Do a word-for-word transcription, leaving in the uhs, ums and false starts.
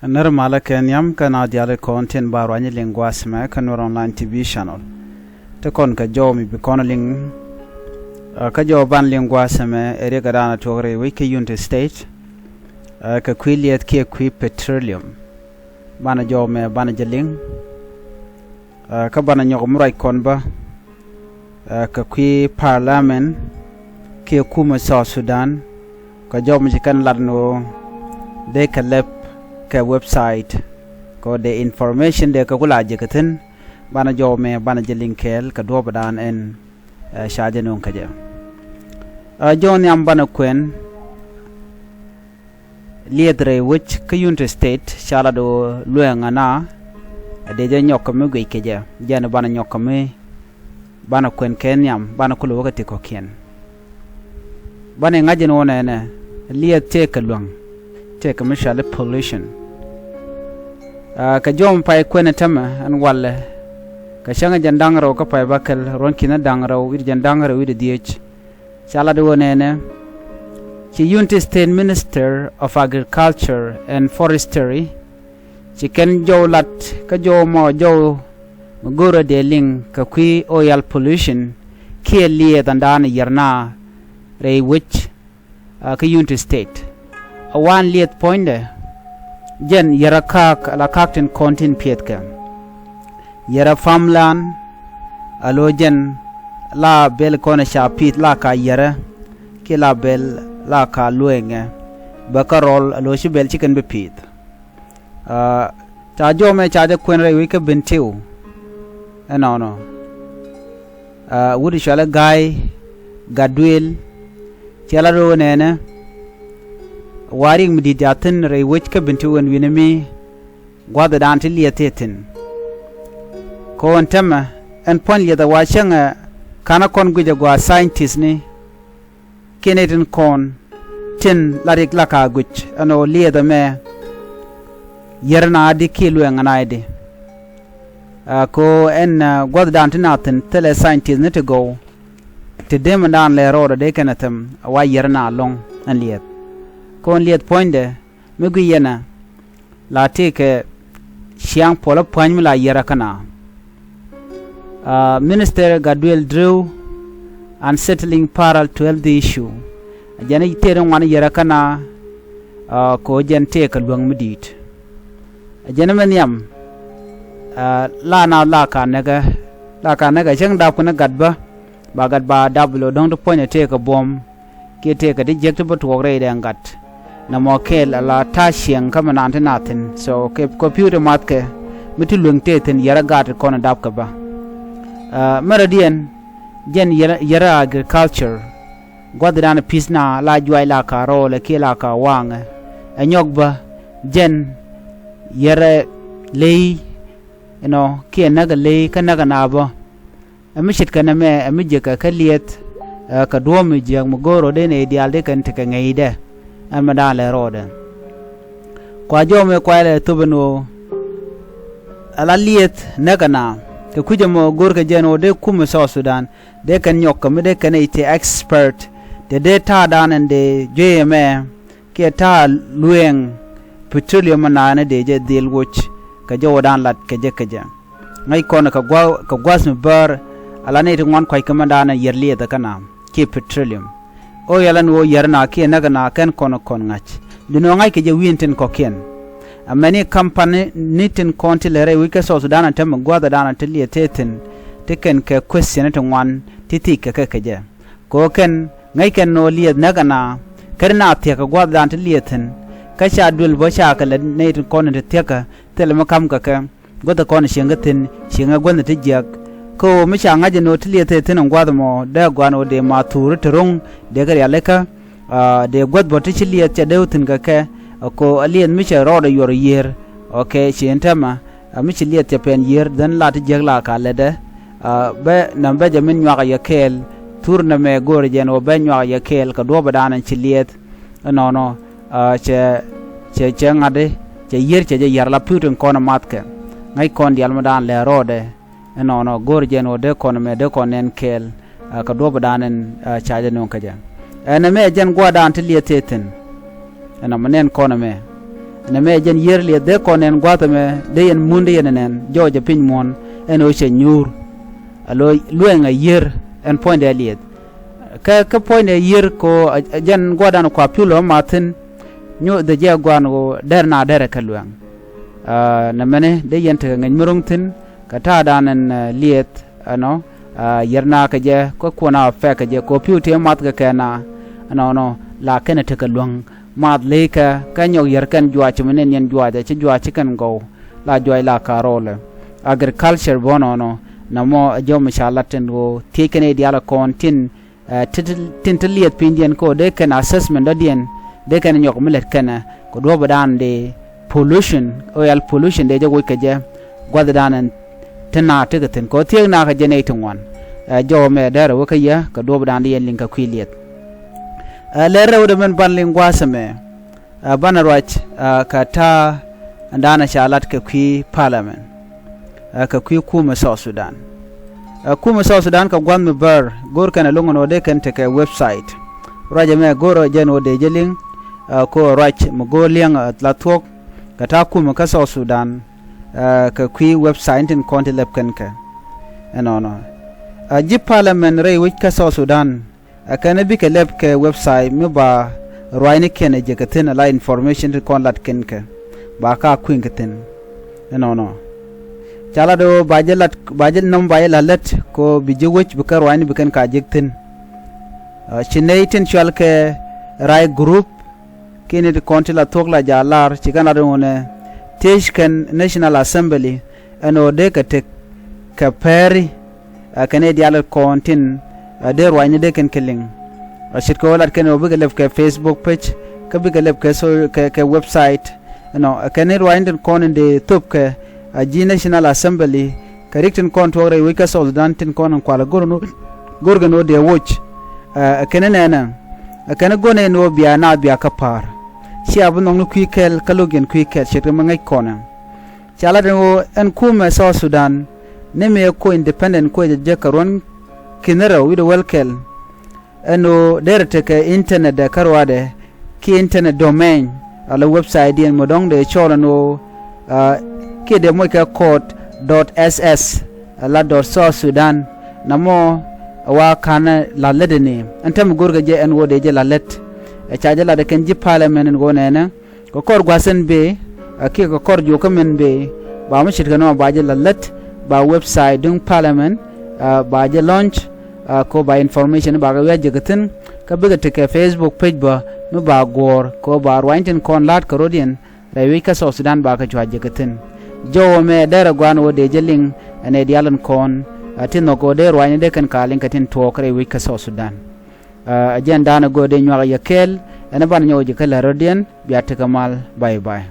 Nɛr malä kɛ nhiam kä na diali kɔn tin ba ruany liŋ gua̱a̱th mɛ kä Nuer Online T V channel. Ti kɔn kɛ jɔw mi bi kɔn liŋ, kä jɔw ban liŋ gua̱a̱th mɛ ɛ riɛk a da̱a̱n a tuɔk rɛy wec kä Unity State, kɛ kui̱ liɛth kiɛ kui̱ petroleum. Banɛ jɔw mɛ banɛ jɛ liŋ, kä banɛ nyɔk mi ruac kɔn bä, kɛ kui̱ parliament kiɛ kumɛ South Sudan. Kɛ jɔw mi ci kɛn lat ni ɣöö dee kɛ lɛp kɛ website kɛ dee information dee kɛ ku la jɛ kɛ thi̱n. Banɛ jɔw mɛ banɛ jɛ liŋ kɛɛl kɛ duɔ̱ɔ̱p dan ɛn ca jɛ no̱o̱ŋ kä jɛ. Jɔw nhiam banɛ kuɛn liɛth rɛy wec kä Unity State ca lat ɣöö luɛɛŋ ɛna a dee jɛ nyɔk kɛ mi guic kɛ jɛ jɛn banɛ nyɔk kɛ mi banɛ kuɛn kɛ nhiam banɛ kulɛ wä kä ti kɔ̱kiɛn. Banɛ ŋa̱c ɛn ɣöö nɛnɛ liɛth tëëkɛ luäŋ, tëëkɛ mi cɔali pollution. Kɛ jɔw mi pay kuɛn ɛ tämɛ ɛn walɛ kɛ cäŋ jɛn da̱ŋ rɛw kä pay bäkɛl ruɔ̱n ki̱n da̱ŋ rɛw wi̱cdɛ jɛn da̱ŋ rɛw wi̱cdɛ dhieec. Ca lat ɣöö nɛnɛ ci Unity State Minister of Agriculture and Forestry ci kɛn jɔw lat kä jɔw mɔ jɔw mi go̱o̱rä dee liŋ kɛ kui̱ oil pollution kiɛ liɛth ɛn da̱a̱n yɛr na rɛy wec kä Unity State. A wan liɛth puɔ̱nydɛ jɛn yɛrɛ ka̱a̱k ala ka̱a̱k tin kɔn tin piɛth kɛ yɛrɛ farmland. A lo̱ jɛn la bel kɔn ca pi̱i̱th la ka yɛrɛ kiɛ la bel la ka lueŋɛ bɛ kä rɔl a lo̱ ci bel ci kɛn bi pi̱i̱th. Ca jɔw mɛ ca jɛ kuɛn rɛy wec kä Bentiu ɛnɔnɔ. Wut i̱ cɔalɛ Ga̱a̱y Gatduëël cɛ la ro̱o̱ nɛɛnɛ. Wa riɛk mi di̱t a thi̱n rɛy wec kä Bentiu ɛn wi̱ni mi gua̱thdan ti liɛth ti thi̱n. Kɛ ɣöö ɛn täämɛ ɛn puɔ̱ny liɛth ɛ wa cäŋɛ ka̱n a kɔn guic a gɔaa scientist ni kiɛ nɛy tin kɔn tin la riɛk la ka guic ɛn ɣöö liɛth ɛmɛ yɛr na di kiɛ luɛŋ na di. Kɛ ɣöö ɛn gua̱thdan ti na thi̱n thilɛ scientist ni ti gɔw ti dee mi daan lɛ rɔɔdɛ dee kɛn ɛ thɛm a wa yɛr na lɔ̱ŋ ɛn liɛth. Kɛ ɣöö ɛn liɛth puɔ̱nydɛ mi guic yɛn ɛ la tëëkɛ ciaŋ puɔlä pua̱ny mi la yɛrä kä na. Minister Gatduëël Drew, unsettling parallel to health issue. Jɛn tëë ri ŋuan yɛrä kä na. Kɛ ɣöö jɛn tëëkɛ luäŋ mi di̱i̱t. Jɛn mi nhiam la na la ka näkɛ la ka näkɛ cäŋ dap kɛn gat bä. Ba gat ba dap lo̱ dɔ̱ŋ ti puɔ̱nyɛ tëëkɛ buɔ̱m kiɛ tëëkɛ ti jiäk ti bä tuɔɔk rɛydɛ gat. Nɛmɔ kɛɛl ala ta̱a̱ ciɛŋ kä mi naan ti na thi̱n so kɛ kɔpiuta mathkɛ mi ti lueŋ tëë thi̱n yɛrɛ gaat ti kɔn dap kɛ bä. Mɛrɛ diɛn jɛn yɛrɛ agriculture gua̱thdan pi̱th na la juac la ka rɔɔlɛ kiɛ la ka waŋɛ. Ɛ nyɔk bä jɛn yɛrɛ ley inɔ kiɛ näkɛ ley kä näkɛ na bä. Ɛ mi ce̱tkɛ nɛmɛ ɛ mi jiäkɛ kä liɛth. Kɛ duɔ̱ɔ̱p mi jiääk mi go̱o̱r rɔ̱ dee nɛy diaal dee kɛn tekɛ ŋäcdɛ. Ɛn mi da̱a̱n lɛ rɔɔdɛ kua jɔw mi kuay lɛ thop ɛn ɣöö ala liɛth näkɛ na kɛ kui̱c ɛmɔ go̱o̱rkɛ jɛ ɛn ɣöö dee kumɛ South Sudan dee kɛn nyɔk kɛ mi dee kɛn i̱ ti expert. Te dee ta̱a̱dan ɛn dee juey ɛmɛ kiɛ ta̱a̱ lueeŋ petroleum ɛn na ɛn dee jɛ dhil woc kɛ jɔwdan lat kɛ jɛ kɛ jɛ. Ŋäc kɔn kɛ gua̱ kɛ gua̱th mi bäär. Ala nɛy ti ŋuan kua̱c kä mɛn da̱a̱n yɛr liɛth kä na kiɛ petroleum. Ɣöö yɛl ɛn ɣöö yɛr na kiɛ näk na kɛn kɔn kɔn ŋa̱c. Duundɛ ɣöö ŋa̱c kɛ jɛ wi̱i̱n tin kɔ̱kiɛn. Amäni kampani ni tin kɔn ti lɛ rɛy wi̱c kä South Sudan a tɛm gua̱th a da̱a̱n a ti liɛth tëë thi̱n. Ti kɛn kɛ question ti ŋuan ti thiec kɛ kɛ kɛ jɛ. Kɛ ɣöö kɛn ŋäc kɛn ɣöö liɛth näk na. Kɛn na thiäk kɛ gua̱th a da̱a̱n ti liɛth thi̱n. Kä ca duël bä ca kɛ lɛ nɛy tin kɔn ti thiäkä thilɛ mi ka̱m kɛ kɛ. Guäth kɔn cieŋ kä thi̱n cieŋ ɛ guäth ti jiäk. Kä ɣöö mi ca ŋa̱c ɛn ɣöö ti liɛth tëë thi̱n ɛn gua̱th ɛmɔ dee gɔaa ɛn ɣöö dee ma thuuri ti ro̱ŋ dee kɛ rialikä. Dee guäth bä ti ci liɛth cɛ dee wä thi̱n kɛ kɛ. Kä ɣöö a liɛth mi cɛ rɔɔdɛ yuɔr yiër. Ɔ kɛ ci ɛn täämɛ mi ci liɛth cɛ pɛn yiër dhän la ti jiäk la ka lɛtdɛ. Bɛ nɛm bɛ jɛ min nyuak yɛ kɛɛl. Thur nɛmɛ go̱o̱rɛ jɛ ɛn ɣöö bɛ nyuak yɛ kɛɛl kɛ duɔ̱ɔ̱p ɛ da̱a̱n ɛn ci liɛth. Ɛnɔnɔ cɛ cɛ cɛ ŋa̱t i̱ cɛ yiër cɛ jɛ yar la pi̱w tin kɔn ɛ mathkɛ. Ŋäc kɔn diaal mi da̱a̱n lɛ rɔɔdɛ. Ɛnɔnɔ go̱o̱r jɛ ɛn ɣöö dee kɔn ɛmɛ dee kɔn nɛn kɛɛl. Kɛ duɔ̱ɔ̱p ɛ da̱a̱n ɛn ca jɛ nööŋ kä jɛ. Ɛn ɛmɛ jɛn gua̱a̱r da̱a̱n ti liɛth tëë thi̱n. Ɛnɔ mi nɛn kɔn ɛmɛ. Nɛmɛ jɛn yiër liɛth dee kɔn nɛn gua̱a̱th ɛmɛ dee yɛn mun dee yɛn nɛn jɔɔc ɛ piny muɔ̱n ɛn ɣöö cɛ nyuur. Alo luɛŋ ɛ yiër ɛn puɔ̱nydɛ liɛth. Kä kä puɔ̱nydɛ yiër ko ɛ jɛn gua̱a̱thdan kua pi̱w lɔ ma thi̱n. Nyu dhɛ jɛ gua̱a̱n ɣöö dɛr na dɛrɛ kɛ luɛŋ. Nɛmɛni dee yɛn tekɛ ŋäc mi ro̱ŋ thi̱n kɛ ta̱a̱dan ɛn liɛth ɛnɔ. Yiër na kɛ jɛ kä kuɔn a pɛk kɛ jɛ kɛ ɣöö pi̱w tëë math kɛ kɛ na ɛnɔnɔ la kɛn ɛ tekɛ luäŋ. Maath leykɛ kä nyɔk yär kɛn juac cɛ mi nɛn yɛn juac a ci juac ci kɛn gɔw. La juac la ka̱r rɔɔlɛ agriculture bä nɔnɔ. Nɔmɔ ɛ jɔm ca lat tin ɣöö thiec kɛn i̱ diaal ɛ kɔn tin tin ti liɛth pinydiɛn kä ɣöö dee kɛn assessment dɔ̱diɛn dee kɛn nyɔk mi lät kɛnɛ kɛ duɔ̱ɔ̱pdan dee pollution. Ɣöö yal pollution dee jɛ woc kɛ jɛ gua̱thdan ɛn ti na tekɛ thi̱n kɛ ɣöö thiek na kɛ jɛ nɛy ti ŋuan. Ɛ jɔw mɛ dɛrɛ wä kä yɛ kɛ duɔ̱ɔ̱pdan dee yɛn liŋ kɛ kui̱ liɛth. Ɛ lɛr rɛwdɛ mɛn ban liŋ gua̱a̱th ɛmɛ. Ɛ banɛ ruac kɛ ta̱a̱ ɛn da̱a̱n ɛ ca lat kɛ kui̱ parliament. Ɛ kɛ kui̱ kumɛ South Sudan. Ɛ kumɛ South Sudan kɛ gua̱th mi bär go̱r kɛn ɛ lo̱ŋ ɛn ɣöö dee kɛn tekɛ website. Ruac ɛmɛ go̱r ɛ jɛn ɣöö dee jɛ liŋ. Ɛ ko ruac mi go̱r liɛŋ ɛ la thuɔ̱k kɛ ta̱a̱ kumɛ kä South Sudan. Ɛ kɛ kui̱ website tin kɔn ti lɛp kɛn kɛ ɛnɔnɔ. Ɛ ji̱ parliament rɛy wec kä South Sudan. Ɛ kɛn bikɛ lɛp kɛ website mi ba ruacni kɛn ɛ jɛ kɛ thi̱n ala information ti kɔn lat kɛn kɛ ba ka kui̱n kɛ thi̱n. Ɛnɔnɔ ca lat ɣöö ba jɛ lat ba jɛ nɔm ba jɛ la lät kɛ ɣöö bi ji̱ wec bi kɛ ruacni bi kɛn ka jek thi̱n. Ci nɛy tin cual kɛ ray group ki̱ni ti kɔn ti la thuɔ̱k la ja̱ lar ci kɛn lat ɣöö nɛ thiec kɛn National Assembly. Ɛn ɣöö dee kɛ tek kɛ pɛri. Ɛ kɛn i̱ diaal kɔn tin ɛ dee ruacni dee kɛn kɛ liŋ. Ɛ ce̱tkɛ ɣöö lat kɛn ɣöö bikɛ lɛp kɛ Facebook page kä bikɛ lɛp kɛ kɛ website. Ɛnɔ ɛ kɛn i̱ ruacni tin kɔn in dee thop kɛ ɛ ji̱ National Assembly kɛ rik tin kɔn tuɔɔk rɛy wec kä South Sudan tin kɔn in kualɛ go̱r kɛn ɣöö dee woc. Ɛ kɛn i̱ nɛnɛ ɛ kɛn i̱ go̱n in ɣöö bia naath bia kä pa̱a̱r. Cia bi nhɔkni kui̱ kɛl kä lo̱k yɛn kui̱ kɛl ce̱tkɛ mi ŋäc kɔn ɛ. Ca lat ɛn ɣöö ɛn kumɛ South Sudan ni mëë ko independent kuecä jek kɛ ruɔ̱n ki̱n rɛw wi̱cdɛ wäl kɛl. Ɛn ɣöö derɛ tekɛ internet ɛ kä ruaadɛ kiɛ internet domain ala website diɛn mɔ dɔ̱ŋ dee cɔɔl ɛn ɣöö kiɛ dee moc kɛ court dot S S ala dot South Sudan. Namɔ ɛ wa ka̱n la lätdɛ ni ɛn tämɛ go̱rkɛ jɛ ɛn ɣöö dee jɛ la lät. Ɛ ca jɛ lat ɛ kɛn ji̱ parliament ɛn ɣöö nɛnɛ kɛ kɔr gua̱th ɛn bëë a kiɛ kɛ kɔr juɔkä min bëë. Ba mi ce̱tkɛ nɔmɔ ba jɛ la lät ba website duŋ parliament ba jɛ launch. Ko ba information ba kɛ wi̱i̱ a jɛ kɛ thi̱n kä bikɛ tekɛ Facebook page bä mi ba guɔ̱ɔ̱r ko ba ruany tin kɔn la̱t kɛ rɔ̱diɛn rɛy wi̱c kä South Sudan ba kɛ cua jɛ kɛ thi̱n. Jɔwä mɛ dɛrɛ gua̱a̱n wä dee jɛ liŋ ɛn ɛ diaal in kɔn a ti nhɔk wä dee ruanyni dee kɛn ka liŋ kɛ tin tuɔɔk rɛy wi̱c kä South Sudan. Ɛ jɛn da̱a̱n ɛ go̱o̱r dee nyuak ɛ yɛ kɛɛl ɛn ɛ banɛ nyɔk ji̱ kä lät rɔ̱diɛn bia tekɛ mal. Bye bye.